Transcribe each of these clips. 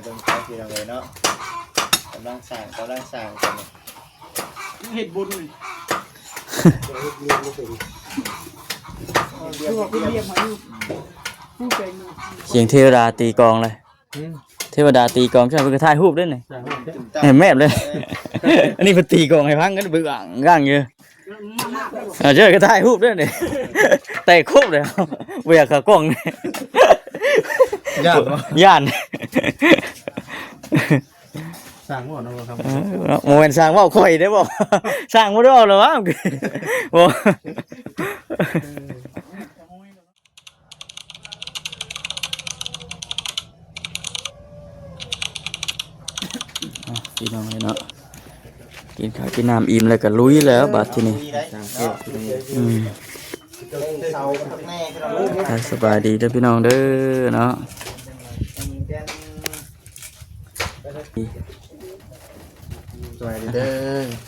ເບິ່ງໄປພີ່ນ້ອງເອີຍເນາະ ກຳລັງສ້າງ ກຳລັງສ້າງກັນ ເຮັດບຸນນີ້ ສຽງເທວະດາຕີກອງເລີຍ ເທວະດາຕີກອງ ເພິ່ນກໍຖ່າຍຮູບເດ້ນີ້ ແມ່ນແມບເລີຍ ອັນນີ້ເພິ່ນຕີກອງໃຫ້ຟັງກັນ ບຶກອັງກັງຢູ່ ເອີ ເຈົ້າກໍຖ່າຍຮູບເດ້ນີ້ ແຕກໂຄບເລີຍ ບໍ່ຢາກເຂົ້າກ້ອງ ຢ້ານບໍ່? ຢ້ານ ຊ່າງເວົ້າເນາະ ເອີ ບໍ່ແມ່ນຊ່າງເວົ້າ ຂ້ອຍເດ້ບໍ່ ຊ່າງບໍ່ໄດ້ເວົ້າແລ້ວຫວາ ບໍ່ ອ່ະ ພີ່ນ້ອງເອີຍເນາະ ກິນເຂົ້າກິນນ້ຳອີ່ມແລ້ວກໍລຸຍແລ້ວບາດທີນີ້ ອືມ ສະບາຍດີເດີພີ່ນ້ອງເດີເນາະ ສະບາຍດີເດີ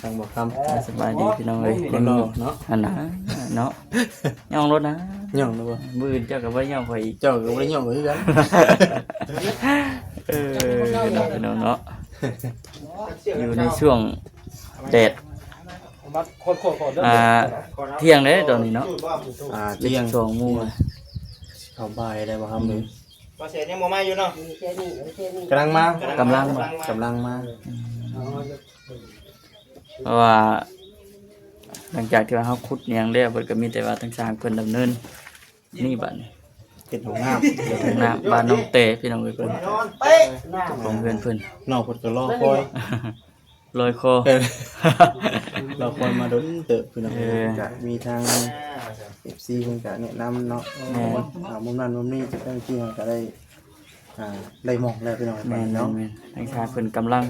ທາງບໍ່ຄຳ ສະບາຍດີພີ່ນ້ອງເອີຍ ຍັງເນາະ ຫັ້ນນະເນາະ ຍ່ອງໂລດນະ ຍ່ອງໂລດ ມື້ອື່ນເຈົ້າກໍບໍ່ໄດ້ຍ່ອງຂ້ອຍອີກ ເຈົ້າກໍບໍ່ໄດ້ຍ່ອງຂ້ອຍຄືກັນ ເອີ ພີ່ນ້ອງເນາະ ຢູ່ໃນຊ່ວງແດດ ອ່າ ທ່ຽງເດ້ຕອນນີ້ເນາະ ອ່າ ທ່ຽງ ສອງໂມງ ເຂົ້າບ່າຍໄດ້ບໍ່ຄຳເອີຍ ບໍ່ແຊນຍັງບໍ່ມາຢູ່ເນາະ ກຳລັງມາ ກຳລັງມາ ກຳລັງມາ ອືມ ເພາະວ່າຫຼັງຈາກທີ່ວ່າເຮົາຂຸດຫຍັງແລ້ວ ເພິ່ນກໍມີແຕ່ວ່າທາງຊ່າງເພິ່ນດຳເນີນນີ້ ບາດນີ້ເຮັດຫ້ອງນ້ຳ ເຮັດຫ້ອງນ້ຳບ້ານນ້ອງແຕພີ່ນ້ອງເອີຍ ເພິ່ນ ເຈົ້າຂອງເຮືອນເພິ່ນ ນ້ອງເພິ່ນກໍລໍຄອຍ ລອຍຄໍ ເອີ ລໍຄອຍມາດົນເຕີບພີ່ນ້ອງເອີຍ ເອີ ກໍມີທາງເອັຟຊີເພິ່ນກໍແນະນຳເນາະ ແມ່ນ ອ່າ ມຸມນັ້ນມຸມນີ້ ເຈົ້າໜ້າທີ່ເຮົາກໍໄດ້ ອ່າ ໄດ້ໝ່ອງແລ້ວພີ່ນ້ອງເອີຍ ແມ່ນ ເນາະ ແມ່ນ ທາງຊາຍເພິ່ນກຳລັງ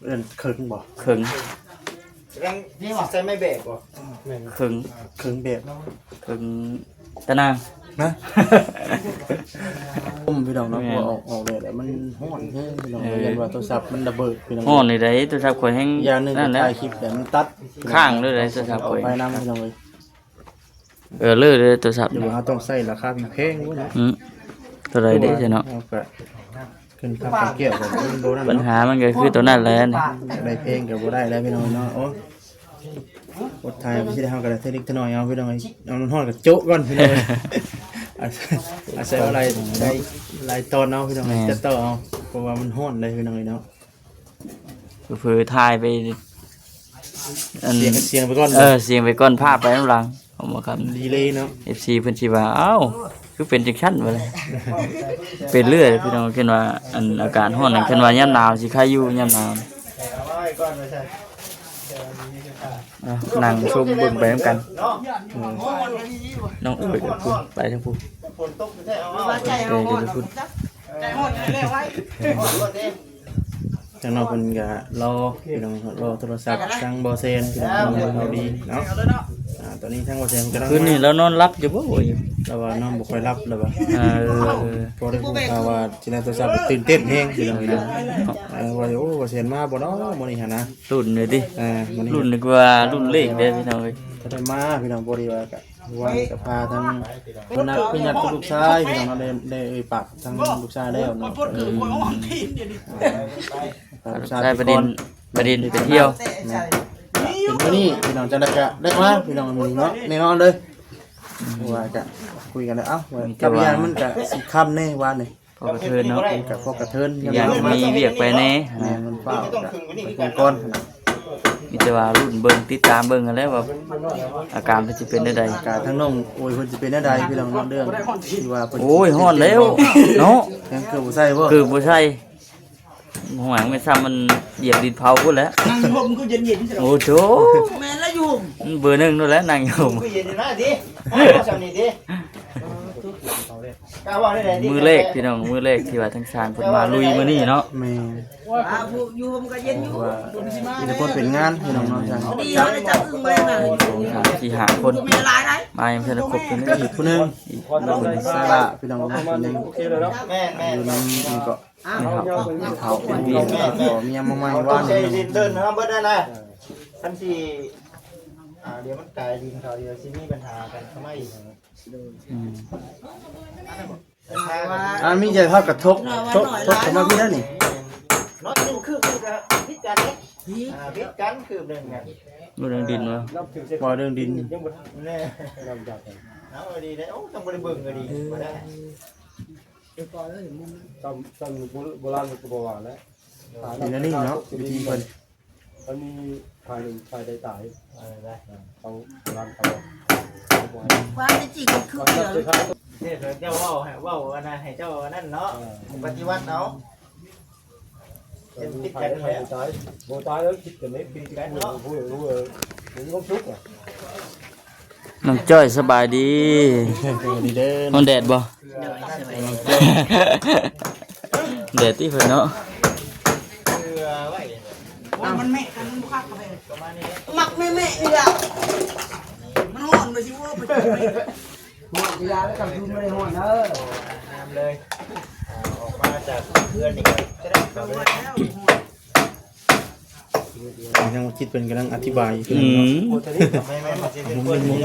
ເອີ້ນເຄິ່ງບໍ່? ເຄິ່ງ ກຳລັງໃສ່ໄມ້ແບກບໍ່? ເຄິ່ງ ເຄິ່ງແບກ ເຄິ່ງຕາໜ່າງ ນະ ໂອ້ ພີ່ນ້ອງເນາະ ແມ່ນ ເພາະວ່າອອກ ອອກແດດແລ້ວມັນຮ້ອນແຮງພີ່ນ້ອງ ເອີ ຢ້ານວ່າໂທລະສັບມັນລະເບີດພີ່ນ້ອງ ຮ້ອນນີ້ໃດ ໂທລະສັບຂ້ອຍແຮງ ຢ່າງໜຶ່ງ ນັ້ນແຫຼະ ຖ່າຍຄລິບແລ້ວມັນຕັດ ຄ້າງເລີຍໃດ ໂທລະສັບຂ້ອຍ ໄຟນຳພີ່ນ້ອງເອີຍ ເອີເລີເດີໂທລະສັບ ຫຼືວ່າເຮົາຕ້ອງໃຊ້ລາຄາແພງໆເນາະ ອືມ ເທົ່າໃດເດ້ຊັ້ນເນາະ ເຮົາກໍຂຶ້ນຄ່າໄຟແກ້ວກໍບໍ່ນັ້ນເນາະ ບັນຫາມັນກໍຄືຕົວນັ້ນແຫຼະ ຢາກໄດ້ແພງກໍບໍ່ໄດ້ແລ້ວພີ່ນ້ອງເນາະ ໂອ້ ອົດຖ່າຍໄປຊິໄດ້ ເຮົາກໍໄດ້ເທື່ອເລັກເທື່ອນ້ອຍເອົາພີ່ນ້ອງ ເອົານ້ຳຮ້ອນກໍໂຈະກ່ອນພີ່ນ້ອງ ອາໄສວ່າຫຼາຍ ຫຼາຍຕອນເອົາພີ່ນ້ອງ ແມ່ນ ຕັດຕໍ່ເອົາ ເພາະວ່າມັນຮ້ອນເດ້ພີ່ນ້ອງເອີຍເນາະ ເຜີໆຖ່າຍໄປ ອັນ ສຽງ ສຽງໄປກ່ອນ ເອີ ສຽງໄປກ່ອນ ພາບໄປນຳຫຼັງ ເອົາມາກັນດີເລີຍເນາະ ເອັຟຊີເພິ່ນຊິວ່າ ອ້າວ ຄືເປັນຈັ່ງຊັ້ນ ວ່າແລ້ວ ເປັນເລື້ອຍພີ່ນ້ອງ ເຫັນວ່າ ອັນ ອາກາດຮ້ອນ ເຫັນວ່າຍາມໜາວຊິໄຄຢູ່ ຍາມໜາວ ເອົາ ນັ່ງຊົມເບິ່ງໄປນຳກັນ ເອີ ນ້ອງເອີຍ ໄປທາງພຸ້ນ ໄປທາງພຸ້ນ ທາງນອກເພິ່ນກໍລໍ ພີ່ນ້ອງ ລໍໂທລະສັບທາງບໍ່ແຊນ ພີ່ນ້ອງ ເອົາດີເນາະ ອ່າ ຕອນນີ້ທາງບໍ່ແຊນກຳລັງ ຄືນນີ້ລາວນອນຫຼັບຢູ່ບໍ່? ລາວວ່ານອນບໍ່ຄ່ອຍຫຼັບ ລາວວ່າ ເອີ ພໍໄດ້ຮູ້ຂ່າວວ່າຊິໄດ້ໂທລະສັບ ຕື່ນເຕັ້ນແຮງ ພີ່ນ້ອງ ເອີ ວ່າ ໂອ້ ບໍ່ແຊນມາບໍ່ເນາະ ມື້ນີ້ຫັ້ນນະ ລຸ້ນເລີຍຕິ ເອີ ມື້ນີ້ ລຸ້ນນຶກວ່າລຸ້ນເລກເດ້ ພີ່ນ້ອງເອີຍ ກໍໄດ້ມາ ພີ່ນ້ອງ ພໍດີວ່າກະ ວານນີ້ກໍພາທັງ ເພິ່ນນັດ ເພິ່ນນັດກັບລູກຊາຍ ພີ່ນ້ອງເນາະ ໄດ້ ໄດ້ເອີ່ຍປາກທາງລູກຊາຍແລ້ວເນາະ ເອີ ພາລູກຊາຍໄປດິນ ໄປດິນໄປທ່ຽວ ແມ່ນ ເປັນມື້ນີ້ ພີ່ນ້ອງ ຈັ່ງໃດກໍໄດ້ມາ ພີ່ນ້ອງ ມື້ນີ້ເນາະ ແນ່ນອນເລີຍ ເພາະວ່າກໍຄຸຍກັນແລ້ວ ເອົ້າ ກັບຍາມັນກໍຊິຄ່ຳແນ່ວານນີ້ ພໍກະເທີນເນາະ ກັບພໍກະເທີນ ຢ້ານມີວຽກໄປແດ່ ແມ່ນ ມັນຟ້າວ ໄປກ່ອນ ມີແຕ່ວ່າລຸ້ນເບິ່ງ ຕິດຕາມເບິ່ງຫັ້ນແຫຼະວ່າ ອາການເພິ່ນຊິເປັນແນວໃດ ອາການທາງນ້ອງໂອຍເພິ່ນຊິເປັນແນວໃດ ພີ່ນ້ອງເນາະ ເລື່ອງທີ່ວ່າເພິ່ນ ໂອ້ຍ ຮ້ອນແລ້ວເນາະ ຍັງເກີບບໍ່ໃສ່ບໍ່ ເກີບບໍ່ໃສ່ ຫົວແມ່ນຊ້ຳມັນຢຽບດິນເຜົາພຸ້ນແຫຼະ ນັ່ງຢູ່ຮົ່ມມັນກໍເຢັນໆ ໂອ້ໂທ້ ແມ່ນລະຢູ່ຮົ່ມ ມັນເບີໜຶ່ງໂລດແຫຼະ ນັ່ງຢູ່ຮົ່ມ ມັນກໍເຢັນຢູ່ນະຕິ ເອົາສ່ຳນີ້ຕິ ມື້ແລກພີ່ນ້ອງ ມື້ແລກທີ່ວ່າທາງຊ່າງເພິ່ນມາລຸຍມື້ນີ້ເນາະ ແມ່ນ ວ່າຜູ້ຢູ່ຮົ່ມກໍເຢັນຢູ່ ວ່າມີແຕ່ຄົນເປັນງານພີ່ນ້ອງເນາະ ຊ່າງ ດີ ຈັບ ເອົາໄດ້ຈັບອຶ່ງໄວ້ນະ ສອງ ສາມ ສີ່ ຫ້າຄົນ ແມ່ຫຼາຍໄດ ມາຍັງບໍ່ທັນໄດ້ຄົບເທື່ອ ອີກຜູ້ໜຶ່ງ ອີກຜູ້ໜຶ່ງ ສາລະ ພີ່ນ້ອງ ຜູ້ໜຶ່ງ ແມ່ນໆ ຢູ່ນຳນີ້ກໍ ອ່າ ເຖົ້າ ເຖົ້າ ເຖົ້າ ເມຍມາໃໝ່ວານນີ້ ເດີນເຮົາເບິດນັ້ນນະ ຄັນຊິ ອ່າ ດຽວມັນກາຍດິນເຂົາ ດຽວຊິມີບັນຫາກັນເຂົ້າມາອີກ ອືມ ອັນມີໃຈພາກກະທົກ ທົກ ທົກເຂົ້າມາພີ້ແລ້ວນີ້ ເນາະ ຄື ຄື ຄື ຜິດກັນເດ້ ອ່າ ຜິດກັນຄືໜຶ່ງ ບໍ່ເລື່ອງດິນວະ ບໍ່ເລື່ອງດິນ ແນ່ ເອົາດີໄດ໋ ໂອ້ ຕ້ອງບໍ່ໄດ້ເບິ່ງກໍດີ ບໍ່ໄດ້ ຕາມ ຕາມໂບ ໂບລານເພິ່ນກໍບໍ່ວ່າແຫຼະ ເປັນອັນນີ້ເນາະ ວິທີເພິ່ນ ມັນມີຝ່າຍໜຶ່ງ ຝ່າຍໃດຕາຍ ເອີ ໄດ້ ເຂົາ ໂບລານເຂົາ ຄວາມເປັນຈິງຄື ເຈົ້າເວົ້າໃຫ້ ເວົ້າອັນນັ້ນໃຫ້ເຈົ້າອັນນັ້ນເນາະ ເອີ ປະຕິວັດເອົາ ເປັນຕິດກັນແລ້ວ ຕາຍ ບໍ່ຕາຍແລ້ວ ຄິດກັນໄດ້ ເປັນຕິດກັນເນາະ ຮູ້ ຮູ້ ຮູ້ ມີຄວາມສຸກ ນ້ອງຈ້ອຍສະບາຍດີ ສະບາຍດີເດີ ຮ້ອນແດດບໍ່? ແດດຕິເພິ່ນເນາະ ມັນແມະກັນ ມັນບໍ່ຄັກກັນເລີຍ ມັກແມະໆ ນີ້ລະ ມັນຮ້ອນ ໄປຊິເວົ້າໄປ ຮ້ອນ ຢ່າແລ້ວ ກາງຄືນບໍ່ໄດ້ຮ້ອນເດີ ງາມເລີຍ ອອກມາຈາກເຮືອນນີ້ກໍຈະໄດ້ເຂົ້າເລີຍ ຍັງຄິດເພິ່ນກຳລັງອະທິບາຍຢູ່ ອືມ ແມ່ນໆ ມັນຊິເປັນຄົວຢູ່ນີ້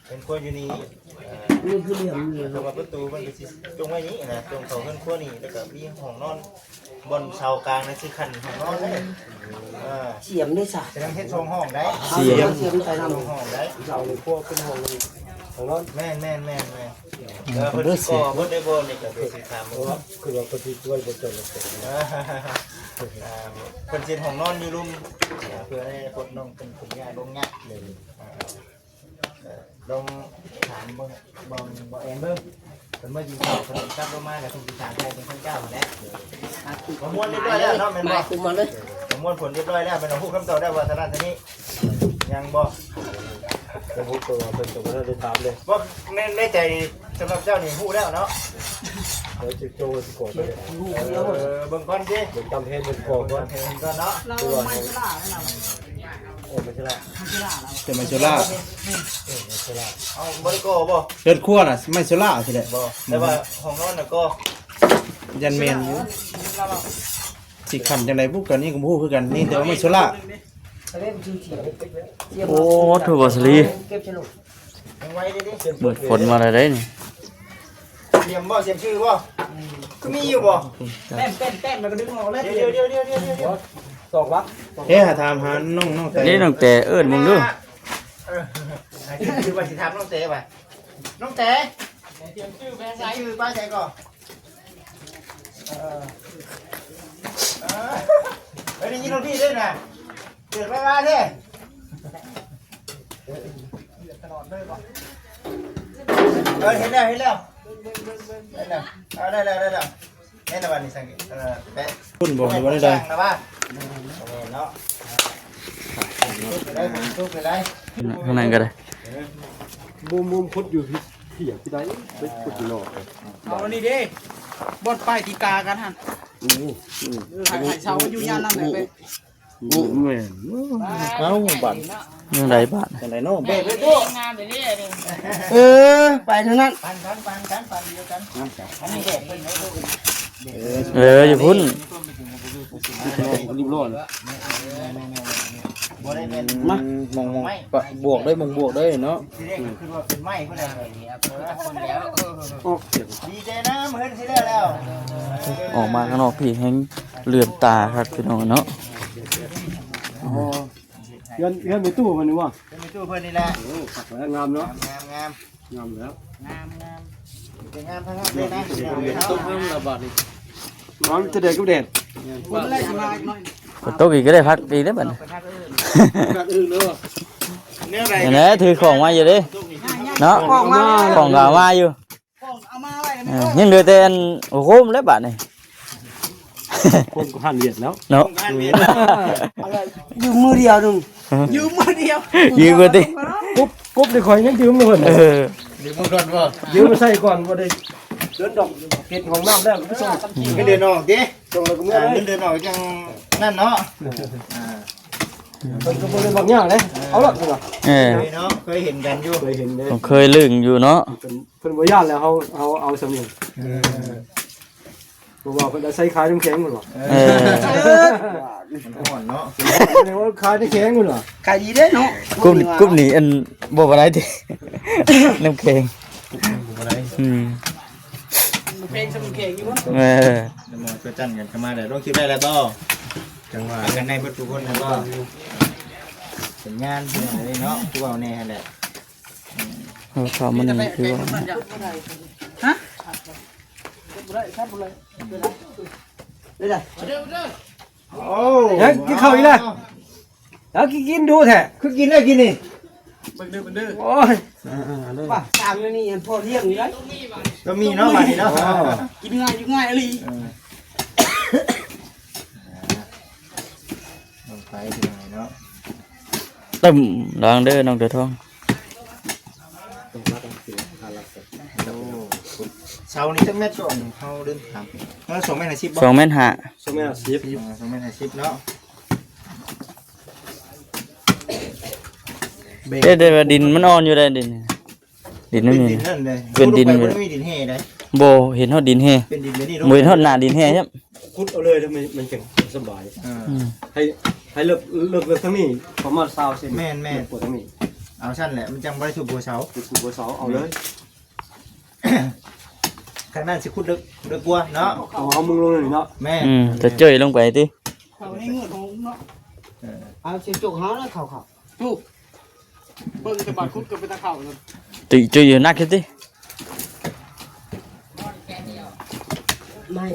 ເປັນຄົວຢູ່ນີ້ ເອີ ນີ້ຄືເລື່ອງນີ້ ແຕ່ວ່າປະຕູມັນກໍຊິຈົງໄວ້ນີ້ນະ ຈົງເຂົ້າເຮືອນຄົວນີ້ ແລ້ວກໍມີຫ້ອງນອນ ບ່ອນເສົາກາງນັ້ນຊິຂັ້ນຫ້ອງນອນເດ້ ເອີ ສຽມເດ້ຊະ ຈະຕ້ອງເຮັດສອງຫ້ອງໄດ໋ ສຽມ ສຽມໃສ່ນຳ ສອງຫ້ອງໄດ໋ ເສົາໃນຄົວເປັນຫ້ອງ ຫ້ອງນອນ ແມ່ນໆໆໆ ເອີ ເພິ່ນຊິກໍ່ເບິດໄດ້ບໍ່ນີ້ກໍຊິຖາມເບິ່ງ ຄືວ່າເພິ່ນຊິຊ່ວຍບໍ່ຈົນ ອ່າ ເພິ່ນຊິເຮັດຫ້ອງນອນຢູ່ລຸ່ມ ເພື່ອໃຫ້ຄົນນ້ອງເພິ່ນ ເພິ່ນຍ້າຍລົງຍາກ ເອີ ລອງຖາມເບິ່ງ ເບິ່ງ ບໍ່ແອນເບິ່ງ ເພິ່ນມາກິນເຂົ້າ ເພິ່ນກັບລົງມາ ແລ້ວເພິ່ນຊິຖາມໄທເປັນຄົນເຈົ້າຫັ້ນແຫຼະ ປະມວນຮຽບຮ້ອຍແລ້ວເນາະ ແມ່ນບໍ່? ມາຄຸມມາເລີຍ ປະມວນຜົນຮຽບຮ້ອຍແລ້ວ ແມ່ນຮູ້ຄຳຕອບໄດ້ວ່າສະໜະຕອນນີ້ ຍັງບໍ່? ບໍ່ຮູ້ ເພິ່ນກໍບໍ່ໄດ້ຖາມເລີຍ ບໍ່ ໃນ ໃນໃຈ ສຳລັບເຈົ້ານີ້ຮູ້ແລ້ວເນາະ ແລ້ວຈະໂຈຊິກວດໄປເລີຍ ເອີ ເບິ່ງກ່ອນຕິ ເບິ່ງຕາມເພຈ ເບິ່ງກ່ອນ ເບິ່ງຕາມເພຈກ່ອນເນາະ ລາວໄມຊະລາແລ້ວນະ ໂອ້ ໄມຊະລາ ເປັນໄມຊະລາ ເອີ ໄມຊະລາ ເອົາ ບໍ່ໄດ້ກໍ່ບໍ່? ເຮືອນຄົວນະ ໄມຊະລາຊີ້ແຫຼະ ບໍ່ ແຕ່ວ່າຫ້ອງນອນນະກໍ່ ຢ້ານແມ່ນຢູ່ ຊິຂັ້ນຈັ່ງໃດບຸ ຕອນນີ້ກໍບໍ່ຮູ້ຄືກັນ ນີ້ແຕ່ວ່າໄມຊະລາ ໂອ້ ຖືວ່າສະລີ ຍັງໄວເດ້ ມື້ຝົນມາແລ້ວເດ້ນີ້ ສຽມບໍ່ ສຽມຊື່ບໍ່ ຄືມີຢູ່ບໍ່ ແຕ້ມ ແຕ້ມ ແຕ້ມ ແລ້ວກໍດຶງອອກແລ້ວ ດຽວ ດຽວ ດຽວ ດຽວ ດຽວ ຕອກວະ ເອີ ຫາຖາມຫານ້ອງ ນ້ອງແຕ ນີ້ນ້ອງແຕ ເອີ້ນເບິ່ງດູ ເອີ ຄືວ່າຊິຖາມນ້ອງແຕວ່າ ນ້ອງແຕ ສຽມຊື່ໄປໃສ ສຽມຊື່ໄປໃສກໍ ເອີ ເອີ ໄດ້ຍິນຮອດພີ່ເດ້ນະ ເກີດໄວໆເດ້ ເອີ ເຫັນແລ້ວ ເຫັນແລ້ວ ເຫັນແລ້ວ ເອົາ ໄດ້ແລ້ວ ໄດ້ແລ້ວ ແມ່ນລະວ່ານີ້ສັງເກດ ເອີ ແປະ ພຸ້ນບໍ່ ຫຼືວ່າໃດ ແມ່ນລະວ່າ ແມ່ນເນາະ ສຸກເລີຍ ສຸກເລີຍ ທາງນັ້ນກໍໄດ້ ບູມໆ ຂຸດຢູ່ ເອີ ເປັນຂຸດຢູ່ນອກ ເອົາອັນນີ້ເດ້ ບ່ອນປ້າຍຕີກາກັນຫັ້ນ ອືມ ເອີ ໃຫ້ ໃຫ້ເຊົ່າຢູ່ຍ່ານນັ້ນແຫຼະ ໂອ້ ແມ່ນ ເອົ້າ ບາດ ຈັ່ງໃດບາດ ຈັ່ງໃດເນາະ ແບບເດ້ ງາມເດ້ ເອີ ໄປເທົ່ານັ້ນ ປັນ ປັນ ປັນ ປັນ ປັນ ດຽວກັນ ອັນນີ້ແບບເພິ່ນເນາະ ເອີ ຢູ່ພຸ້ນ ຮຽບຮ້ອຍ ບໍ່ໄດ້ແມ່ນ ມາ ມອງ ມອງ ບວກເດີ ມອງບວກເດີເນາະ ທີແລກກໍຄິດວ່າເປັນໄມ້ພຸ້ນແຫຼະ ເອີ ຄົນແລ້ວ ເອີ ດີໃຈນຳ ເຮືອນຊິແລ້ວແລ້ວ ອອກມາຂ້າງນອກພີ້ແຮງເຫຼືອມຕາຄັກ ພີ່ນ້ອງເນາະ ອໍ ເຮືອນ ເຮືອນແມ່ຕູ້ເພິ່ນນີ້ບໍ່? ເຮືອນແມ່ຕູ້ເພິ່ນນີ້ແຫຼະ ໂອ້ ຄັກແລ້ວ ງາມເນາະ ງາມໆ ງາມແລ້ວ ງາມໆ ເປັນງາມທັງນັ້ນເລີຍນະ ຕົກນ້ຳລະບາດນີ້ ມັນຈະແດດກັບແດດ ຝົນຕົກອີກກໍໄດ້ພັກອີກເດ້ບັດນີ້ ພັກອື່ນເນາະ ແນວໃດ ແນວໃດ ຖືຂອງມາຢູ່ເດ້ ເນາະ ຂອງມາ ຂອງກໍເອົາມາຢູ່ ເອີ ຍັງເຫຼືອແຕ່ອັນໂຮມແລ້ວບາດນີ້ ຄົນກໍຫັນວຽດແລ້ວເນາະ ເອີ ຢືມມືດຽວໜຶ່ງ ຢືມມືດຽວ ຢືມມືດຽວ ກົບ ກົບໄດ້ຂ້ອຍຍັງຢືມເພິ່ນ ເອີ ຢືມມາກ່ອນບໍ່ ຢືມມາໃຊ້ກ່ອນ ບໍ່ໄດ້ເດີນດອກ ເຮັດຫ້ອງນ້ຳແລ້ວກໍໄປສົ່ງ ເງິນເດືອນອອກຕິ ສົ່ງແລ້ວກໍເມືອ ອ່າ ເງິນເດືອນອອກຈັ່ງນັ້ນເນາະ ອ່າ ເພິ່ນກໍບໍ່ໄດ້ບອກຫຍັງເດ້ ເອີ ເອົາໂລດເພິ່ນວ່າ ເອີ ເນາະ ເຄີຍເຫັນກັນຢູ່ ເຄີຍເຫັນເດ້ ເຄີຍລຶ້ງຢູ່ເນາະ ເພິ່ນ ເພິ່ນບໍ່ຢ້ານແລ້ວ ເຮົາ ເຮົາເອົາສ່ຳນີ້ ເອີ ເພາະວ່າເພິ່ນອາໄສຂາຍນ້ຳແຂງເພິ່ນວ່າ ເອີ ມັນຮ້ອນເນາະ ເພິ່ນວ່າຂາຍນ້ຳແຂງເພິ່ນວ່າ ຂາຍດີເດ້ເນາະ ກຸ່ມ ກຸ່ມນີ້ອັນບໍ່ປານໃດຕິ ນ້ຳແຂງ ບໍ່ປານໃດ ອືມ ແຂງສະໝຸນແຂງຢູ່ບໍ່? ເອີ ແລ້ວມາຕົວຈັນກັນເຂົ້າມາແລ້ວ ລົງຄລິບໄດ້ແລ້ວບໍ່? ຈັງຫວະ ພາກັນໄດ້ເບິດທຸກຄົນແລ້ວບໍ່? ເປັນງານເນາະ ຄືເວົ້າແນ່ຫັ້ນແຫຼະ. ເອີ ເຂົ້າມັນຄືວ່າ ຮະ? ບໍ່ໄດ້ ບໍ່ໄດ້ ບໍ່ໄດ້. ໂອ້ ຍັງກິນເຂົ້າອີກແລ້ວ. ເອົາ ກິນ ກິນດູແທ້ ຄືກິນໄດ້ກິນນີ້ ເບິ່ງເດີ ເບິ່ງເດີ. ໂອ້ຍ ອ່າໆ ເອົາເລີຍ ວ່າ ສ້າງອັນນີ້ອັນພໍລ້ຽງນີ້ໄດ໋ ກໍມີເນາະ ບາດນີ້ເນາະ ອໍ ກິນງ່າຍຢູ່ງ່າຍອີ່ຫຼີ. ເອີ ລົງໄປເປັນຫຍັງເນາະ ຕຶ້ມ ລະວັງເດີນ້ອງເສືອທອງ. ໂອ້ ເສົານີ້ຈັກແມັດກໍເຮົາເດີນຖາມ ເອີ ສອງແມັດຫ້າສິບບໍ່? ສອງແມັດຫ້າສິບ ອ່າ ສອງແມັດຫ້າສິບເນາະ. ເອີ ແຕ່ວ່າດິນມັນອ່ອນຢູ່ໃດ໋ ດິນ ດິນມັນມີ ເປັນດິນນັ້ນເດ້ ເປັນດິນ ບໍ່ໄດ້ມີດິນແຮ່ໃດ໋ ບໍ່ເຫັນຮອດດິນແຮ່ ເປັນດິນແບບນີ້ເນາະ ບໍ່ເຫັນຮອດໜ້າດິນແຮ່ຊ້ຳ. ຂຸດເອົາເລີຍ ແລ້ວມັນ ມັນຈັ່ງສະບາຍ. ອ່າ ອືມ ໃຫ້ ໃຫ້ເລິກ ເລິກ ເລິກທາງນີ້ປະມານຊາວເຊັນ ແມ່ນໆ ເລິກກວ່າທາງນີ້ ເອົາຊັ້ນແຫຼະ ມັນຈັ່ງບໍ່ໄດ້ທຸບຫົວເສົາ ໄປທຸບຫົວເສົາ ເອົາເລີຍ. ແມ່ນ ຄັນນັ້ນຊິຂຸດເລິກ ເລິກກວ່າເນາະ ເອົາ ເອົາມຸງລົງນີ້ເນາະ. ແມ່ນ ອືມ ຈະເຈີຍລົງໄປຕິ ເຂົ້າໃນເງືອດຂອງເນາະ. ເອີ ເອົາຊິຈຸກເຮົານະ ເຂົ້າ ເຂົ້າ ຈຸກ ເບິ່ງແຕ່ບາດຂຸດກໍເປັນຕາເຂົ້ານະ ຕິ ຈຸກຢູ່ໜັກຢູ່ຕິ.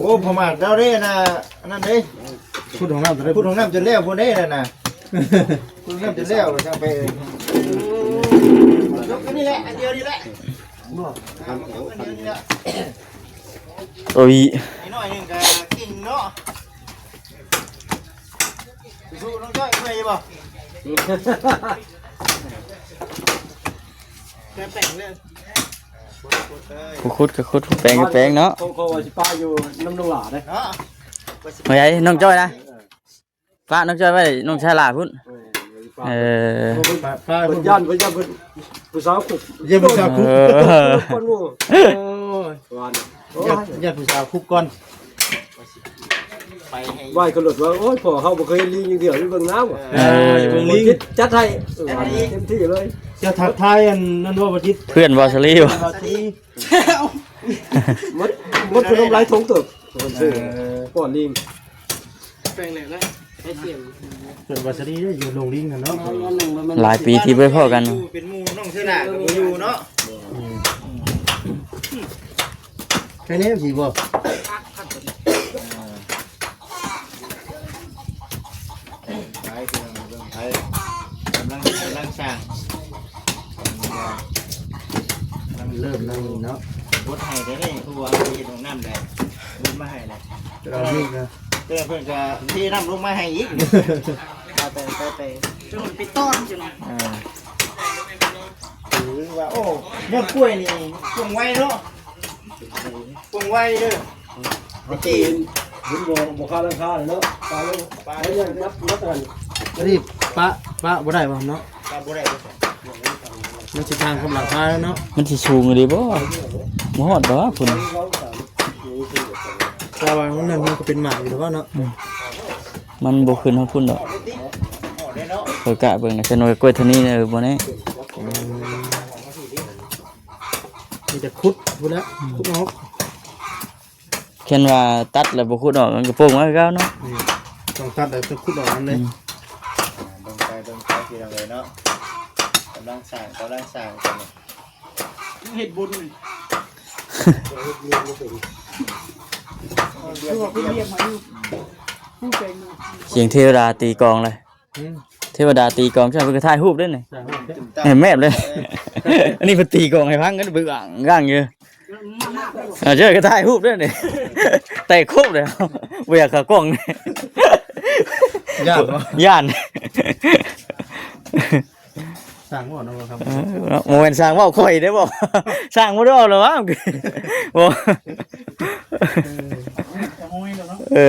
ໂອ້ ພໍ່ມາດເຈົ້າເດ້ນະ ອັນນັ້ນເດ້ ຂຸດຫ້ອງນ້ຳ ຂຸດຫ້ອງນ້ຳຈົນແລ້ວພຸ້ນເດ້ນັ້ນນະ ຂຸດຫ້ອງນ້ຳຈົນແລ້ວຈັ່ງໄປ. ຈົບກັນນີ້ແຫຼະ ອັນດຽວນີ້ແຫຼະ. ໂອ້ຍ ໜ້ອຍໜຶ່ງກໍກິນເນາະ. ສູ້ໆ ນ້ອງຈ້ອຍ ເມື່ອຍຢູ່ບໍ່? ແຕ່ແປງເລີຍ ຜູ້ຂຸດກໍຂຸດ ຜູ້ແປງກໍແປງເນາະ. ເຂົາ ເຂົາວ່າຊິປະຢູ່ນຳນ້ອງຫຼ້າເດ້ ເນາະ ເອີ ນ້ອງຈ້ອຍນະ ເອີ ປະນ້ອງຈ້ອຍໄວ້ ນ້ອງຊາລາພຸ້ນ. ເອີ ເອີ ປະ ປະ ເພິ່ນຢ້ານ ເພິ່ນຢ້ານ ເພິ່ນຜູ້ສາວຄຸບ ຢ້ານຜູ້ສາວຄຸບ ເອີ ກ່ອນໝູ່. ໂອ້ຍ ວ່ານະ ຢ້ານ ຢ້ານຜູ້ສາວຄຸບກ່ອນ. ໄປໃຫ້ ໄຫວ້ເຂົາໂລດວ່າ ໂອ້ຍ ພໍ່ເຮົາບໍ່ເຄີຍຫຼິ້ນຢ່າງດຽວ ຢູ່ເບິ່ງໜ້າບໍ່. ເອີ ເອີ ເບິ່ງລີ້ ຈັດໃຫ້ ຈັດໃຫ້ເຕັມທີ່ເລີຍ. ຈະທັກທາຍອັນນັ້ນບໍ່ ບໍ່ຈິດ ເພື່ອນບໍ່ສະລີບໍ່? ບໍ່ສະລີ ໝົດ ໝົດຂະໜົມຫຼາຍຖົງເຕີບ. ເອີ ປ້ອນລີ້ ແປງແຫຼະນະ ໄປສຽມ ເພິ່ນວ່າສະດີເດ້ ຢູ່ໂຮງລິງຫັ້ນເນາະ. ເອົາອັນໜຶ່ງມາ ຫຼາຍປີທີ່ບໍ່ໄດ້ພໍ້ກັນ ເປັນໝູ່ນ້ອງເສືອຫຼ້າກໍບໍ່ຢູ່ເນາະ. ອືມ ໃຄແນ່ຊິບໍ່? ໄປ ເບິ່ງ ເບິ່ງ ໄປ ກຳລັງ ກຳລັງສ້າງ ກຳລັງເລີ່ມ ເລີ່ມເນາະ. ບົດໃຫ້ໄດ້ເດ້ ເພາະວ່າເຮົາເຮັດຫ້ອງນ້ຳໄດ້ ບົດມາໃຫ້ໄດ້ ເອົາອີກນະ ແຕ່ເພິ່ນກໍເທນ້ຳລົງມາໃຫ້ອີກ. ໄປ ໄປ ໄປ ໄປ ຈົນມັນໄປຕ້ອນຢູ່ນະ. ອ່າ ຖືວ່າ ໂອ້ ຍອດກ້ວຍນີ້ປົງໄວເນາະ. ປົງໄວເດີ ຕະກີ້ເຫັນບໍ່ ບໍ່ຄາດຫຼັງຄາເນາະ ປາລົງ ປາຍັງນັບ ນັບກັນ. ອັນນີ້ປະ ປະບໍ່ໄດ້ບໍ່ເນາະ? ປະບໍ່ໄດ້ ມັນຊິທາງຄຳຫຼັງຄາແລ້ວເນາະ. ມັນຊິສູງອີ່ຫຼີບໍ່? ບໍ່ຮອດດອກພຸ້ນ ແຕ່ວ່າມັນນັ້ນມັນກໍເປັນໝາກຢູ່ແລ້ວເນາະ. ອືມ ມັນບໍ່ຂຶ້ນຮອດພຸ້ນດອກ. ຂ້ອຍກະເບິ່ງນະ ຄັນວ່າກ້ວຍເທົ່ານີ້ນະ ເອີ ບໍ່ແນ່. ອືມ ມີແຕ່ຂຸດພຸ້ນແຫຼະ ອືມ ຂຸດອອກ. ຄັນວ່າຕັດແລ້ວບໍ່ຂຸດອອກ ມັນກໍໂປ່ງມາຄືເກົ່າເນາະ. ອືມ ຕ້ອງຕັດແລ້ວຕ້ອງຂຸດອອກນຳເດ້. ອືມ ເບິ່ງໄປ ເບິ່ງໄປ ພີ່ນ້ອງເອີຍເນາະ. ກຳລັງສ້າງ ກຳລັງສ້າງກັນ ເຮັດບຸນ ຄືວ່າເພິ່ນລຽກມາຢູ່ ຜູ້ແປງ ສຽງເທວະດາຕີກອງເລີຍ. ອືມ ເທວະດາຕີກອງ ເພິ່ນກໍຖ່າຍຮູບເດ້ນີ້ ຖ່າຍຮູບເດ້ ແມ່ນແມບເລີຍ. ເອີ ອັນນີ້ເພິ່ນຕີກອງໃຫ້ຟັງກັນ ບຶກອັງກັງຢູ່. ເອີ ເຈົ້າກໍຖ່າຍຮູບເດ້ນີ້ ແຕກໂຄບແລ້ວ ບໍ່ຢາກເຂົ້າກ້ອງ. ຢ້ານບໍ່? ຢ້ານ ສ້າງເວົ້າເນາະ ເອີ ບໍ່ແມ່ນສ້າງເວົ້າ ຂ້ອຍເດ້ບໍ່ ສ້າງບໍ່ໄດ້ເວົ້າແລ້ວຫວາ ບໍ່ ເອີ ເອີ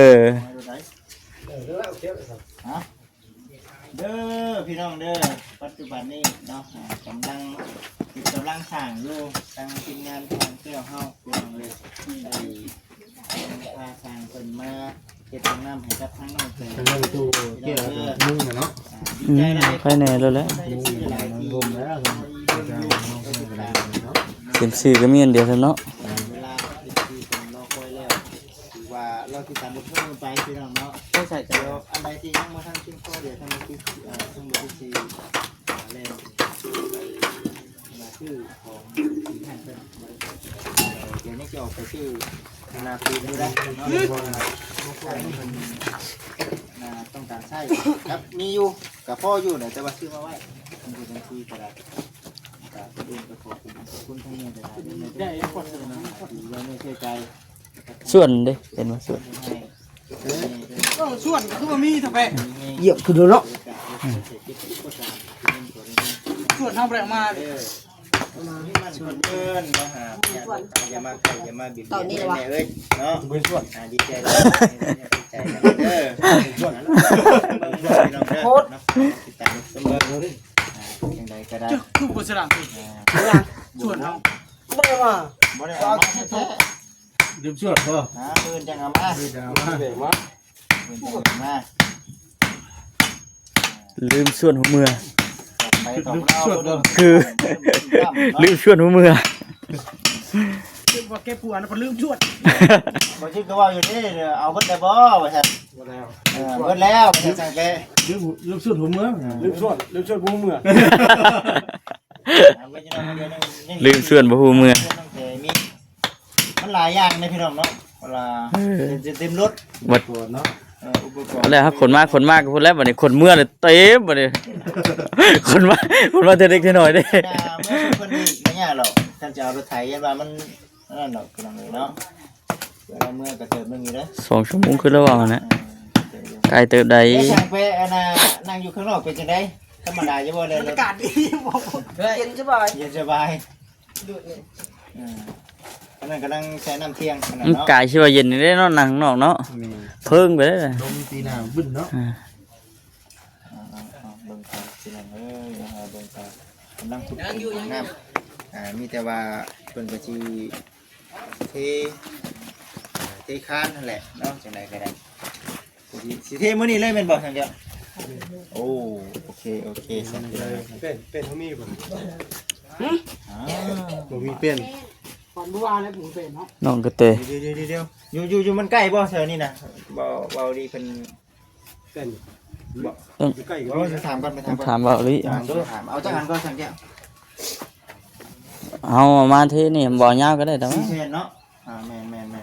ເດີພີ່ນ້ອງເດີ ປັດຈຸບັນນີ້ເນາະ ອ່າ ກຳລັງ ກຳລັງສ້າງຢູ່ ທາງທີມງານຂອງແກ້ວເຮົາ ພີ່ນ້ອງເອີຍ ໄດ້ພາຊ່າງເພິ່ນມາເຮັດຫ້ອງນ້ຳໃຫ້ກັບທາງນ້ອງແກ້ວ ທາງນ້ອງຕູ້ແກ້ວ ມຸງເນາະ. ອືມ ໃຄແນ່ແລ້ວແຫຼະ ມຸງ ເປັນຊື່ກໍມີອັນດຽວຊັ້ນເນາະ. ເວລາເປັນຊື່ເປັນລັອກ ວ່າເຮົາຊິຕາມລົດມື້ໄປພີ່ນ້ອງເນາະ. ໂອ້ ໃສ່ໃຈ ດຽວອັນໃດທີ່ຍັງບໍ່ທັນພຽງພໍ ດຽວທາງເຮົາຊິ ເອີ ທາງເຮົາຊິ ເອີ ແລ່ນໄປ ມາຊື້ຂອງທີ່ຮ້ານເພິ່ນ. ເອີ ດຽວນີ້ຈະອອກໄປຊື້ໜ້າປູນຢູ່ໄດ໋ເນາະ ເພາະວ່າເພິ່ນ ອ່າ ຕ້ອງການໃຊ້ ຄັບ ມີຢູ່ ກະພໍຢູ່ແຫຼະ ແຕ່ວ່າຊື້ມາໄວ້ ເພິ່ນກໍຍັງຊື້ກໍໄດ້. ກະເພິ່ນເອງກໍຂອບຄຸນ ຂອບຄຸນທາງແມ່ຫຼາຍໆເດີ ທີ່ໄວ້ໃນໃຊ້ຈ່າຍ. ສ່ວນເດ້ ເຫັນບໍ່ ສ່ວນ ເອີ ສ່ວນຄືວ່າມີແທ້ແປະ ຢ້ຽມຄືເດີເນາະ. ສ່ວນເຮົາບໍ່ໄດ້ເອົາມາ ເອີ ມັນເພິ່ນເອີ້ນມາຫາ ຢ່າມາໃກ້ ຢ່າມາບຽດບຽນແມ່ເອີຍເນາະ. ອ່າ ດີໃຈຫຼາຍ ດີໃຈນຳເດີ ເບິ່ງພີ່ນ້ອງເດີ ຕິດຕາມຊົມເບິ່ງ ອ່າ ຈັ່ງໃດກໍໄດ້ ຄືບໍ່ສະຫຼາມ ອ່າ ສ່ວນເຮົາ ບໍ່ໄດ້ມາ ບໍ່ໄດ້ເອົາມາແທ້ໆ. ລືມສວດບໍ່? ອ່າ ມື້ອື່ນຈັ່ງເອົາມາ ມື້ອື່ນຈັ່ງເອົາມາ ມື້ອື່ນຈັ່ງເອົາມາ ລືມສວດຫົວເມືອ ໄປຕອບລາວ ລືມສວດບໍ່? ຄື ລືມສວດຫົວເມືອ ຄິດວ່າເກັບຫົວນະ ບໍ່ລືມສວດ ບໍ່ຄິດກໍເວົ້າຢູ່ເດ້ ເອົາເບິດແລ້ວບໍ່ວ່າຊັ້ນ. ບໍ່ແລ້ວ ເອີ ເບິດແລ້ວ ບໍ່ໄດ້ສັງເກດ ລືມ ລືມສວດຫົວເມືອ ລືມສວດ ລືມສວດຫົວເມືອ. ລືມຊວນບໍ່ຮູ້ເມືອ ມັນຫຼາຍຢ່າງເດ້ພີ່ນ້ອງເນາະ ເວລາ ເອີ ເຕັມລົດ ໝົດເນາະ ເອີ ອຸປະກອນ ແລ້ວເຮົາຂົນມາ ຂົນມາກໍພຸ້ນແລ້ວ ບັດນີ້ຂົນເມືອເລີຍເຕັມ ບັດນີ້ ຂົນມາ ຂົນມາແຕ່ເລັກແຕ່ນ້ອຍເດ້ ເມືອເພິ່ນນີ້ບໍ່ຍາກດອກ ຄັນຈະເອົາລົດໄຖ ຢ້ານວ່າມັນ ອັນນັ້ນດອກພີ່ນ້ອງເອີຍເນາະ ເວລາເມືອກໍເຕີບໜຶ່ງຢູ່ເດ້ ສອງຊົ່ວໂມງຄືລະເວົ້າຫັ້ນແຫຼະ ເອີ ເຕີບຢູ່ ໄກເຕີບໃດ ແຕ່ຊ່າງແປະອັນນ່າ ນັ່ງຢູ່ຂ້າງນອກເປັນຈັ່ງໃດ ທຳມະດາຢູ່ບໍ່? ແລ້ວ ບັນຍາກາດດີບໍ່? ເຢັນສະບາຍ ເຢັນສະບາຍ ເອີ ອັນນັ້ນກຳລັງໃສ່ນ້ຳທ່ຽງ ມັນກາຍຊິວ່າເຢັນນີ້ເດ້ເນາະ ນັ່ງຂ້າງນອກເນາະ ແມ່ນ ເພິ່ງໄປເດ້ ລົມຕີໜ້າບຶ້ນເນາະ ອ່າ ເບິ່ງໄປພີ່ນ້ອງເອີຍ ເບິ່ງໄປ ກຳລັງຂຸດຂຸມຂອງນ້ຳ ອ່າ ມີແຕ່ວ່າເພິ່ນກໍຊິເທ ເທຄານຫັ້ນແຫຼະເນາະ ຈັ່ງໃດກໍໄດ້ ຊິເທມື້ນີ້ເລີຍແມ່ນບໍ່ ທາງເຈົ້າ? ໂອ້ ໂອເຄ ໂອເຄ ເປັນ ເປັນເຮົາມີບໍ່? ຫຶ? ອ້າວ ບໍ່ມີເປັນ ຂວັນບໍ່ວ່າແລ້ວບໍ່ເປັນເນາະ ນ້ອງກະແຕ ດຽວໆ ຢູ່ ຢູ່ ຢູ່ ມັນໃກ້ບໍ່ແຖວນີ້ນະ? ເວົ້າ ເວົ້າດີເພິ່ນ ເປັນບໍ່? ເອີ ຢູ່ໃກ້ກໍມີ ເອົາ ຖາມກ່ອນ ໄປຖາມກ່ອນ ຖາມເວົ້າອີ່ຫຼີ ຖາມ ເອົາຈັກອັນກ່ອນ ສັງແກ້ວ ເອົາມາທີ່ນີ້ ບໍ່ຍາວກໍໄດ້ດອກ ສີ່ແຜ່ນເນາະ ອ່າ ແມ່ນໆໆ ບໍ່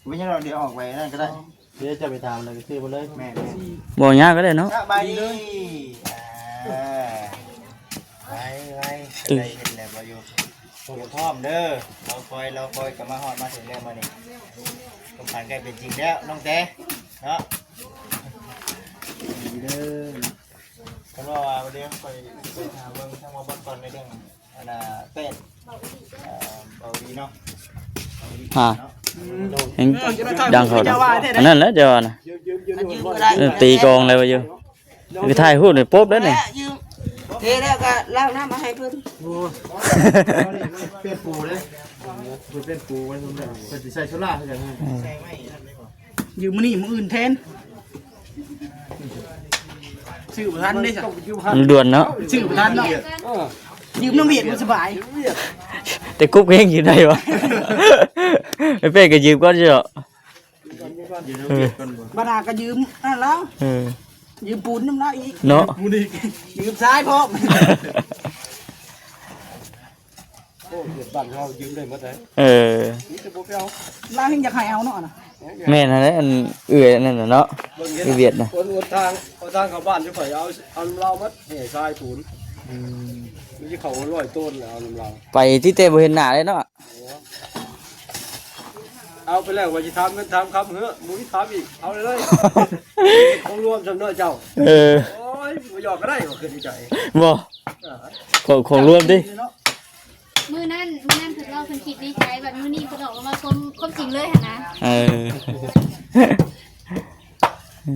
ເປັນຫຍັງດອກ ດຽວອອກໄປນັ້ນກໍໄດ້ ດຽວຈະໄປຖາມແລ້ວກໍຊື້ມາເລີຍ ແມ່ນໆ ບໍ່ຍາວກໍໄດ້ເນາະ ສະບາຍດີ ອ່າ ໄວໆ ໄດ້ເຮັດແລ້ວບໍ່ຢູ່ ຢູ່ພ້ອມເດີ ລໍຄອຍ ລໍຄອຍ ກໍມາຮອດມາເຖິງແລ້ວມື້ນີ້ ຄວາມຝັນໃກ້ເປັນຈິງແລ້ວ ນ້ອງແຕ ເນາະ ດີເດີ ເພິ່ນວ່າ ວ່າດຽວຂ້ອຍໄປຫາເບິ່ງທາງໝໍບົດກ່ອນ ໃນເລື່ອງອັນນ່າ ແປ້ນ ເອີ ເບົາດີເນາະ ເບົາດີ ຫາ ເນາະ ແຮງ ເອີ ດັງເຂົາ ເຈົ້າວ່າແທ້ ອັນນັ້ນແຫຼະເຈົ້າວ່ານະ ເອີ ຕີກອງແລ້ວວ່າຢູ່ ຄືຖ່າຍຮູບນີ້ປົບແລ້ວນີ້ ຢືມ ເທແລ້ວກໍລ້າງນ້ຳມາໃຫ້ເພິ່ນ ໂອ້ ປ່ຽນປູເດ້ ເພິ່ນປ່ຽນປູໄວ້ ເພິ່ນຊິໃສ່ໂຊລ່າຄືກັນ ເອີ ຢືມມື້ນີ້ມື້ອື່ນແທນ ຊື້ບໍ່ທັນເດ້ ມັນດ່ວນເນາະ ຊື້ບໍ່ທັນເນາະ ເອີ ຢືມນຳຫວຽດບໍ່ສະບາຍ ແຕ່ກົບແຮງຢືມໄດ້ວະ ໄອ້ເປ້ກໍຢືມກ່ອນຊິເນາະ ເອີ ບັດໜ້າກໍຢືມນັ້ນແລ້ວ ເອີ ຢືມປູນນຳລາວອີກເນາະ ຢືມຊາຍພ້ອມ. ໂອ້ ເຂດບ້ານເຮົາຢືມໄດ້ໝົດເລີຍ ເອີ ມີແຕ່ບໍ່ໄປເອົາ ລາວແຮ່ງຢາກໃຫ້ເອົາເນາະນະ ແມ່ນຫັ້ນແຫຼະ ອັນເອື້ອຍອັນນັ້ນນະເນາະ ເອື້ອຍຫວຽດນະ ຄົນອວດທາງ ເອົາທາງເຂົ້າບ້ານຢູ່ ຂ້ອຍເອົາ ເອົານຳລາວໝົດ ແຫ່ຊາຍປູນ ອືມ ມີເຂົ້າຮ້ອຍໂຕນແລ້ວ ເອົານຳລາວ ໄປທີ່ແຕ່ບໍ່ເຫັນໜ້າເລີຍເນາະ ເອົາໄປແລ້ວວ່າຊິຖາມເງິນຖາມຄຳເຮີ ບໍ່ມີຖາມອີກ ເອົາເລີຍ ຂອງລວມຊຳເນາະເຈົ້າ ເອີ ໂອ້ຍ ບໍ່ຢອກກໍໄດ້ ວ່າຄືນໃຈ ບໍ່ ຂອງ ຂອງລວມຕິ ມື້ນັ້ນ ມື້ນັ້ນເພິ່ນເວົ້າເພິ່ນຄິດໃນໃຈ ບັດມື້ນີ້ເພິ່ນອອກມາເວົ້າຄວາມ ຄວາມຈິງເລີຍຫັ້ນນະ ເອີ ເອີ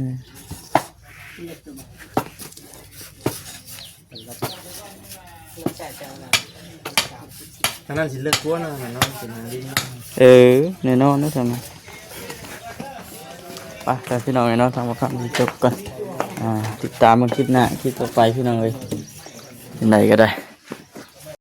ທາງນັ້ນຊິເລິກກວ່າເນາະ ເນາະ ເປັນທາງດິນເນາະ ເອີ ແນ່ນອນເນາະ ທາງນັ້ນ ໄປ ໄປ ພີ່ນ້ອງເອີຍເນາະ ທາງບໍ່ຄຳຊິຈົບກ່ອນ ອ່າ ຕິດຕາມເບິ່ງຄລິບໜ້າ ຄລິບຕໍ່ໄປ ພີ່ນ້ອງເອີຍ ຈັ່ງໃດກໍໄດ້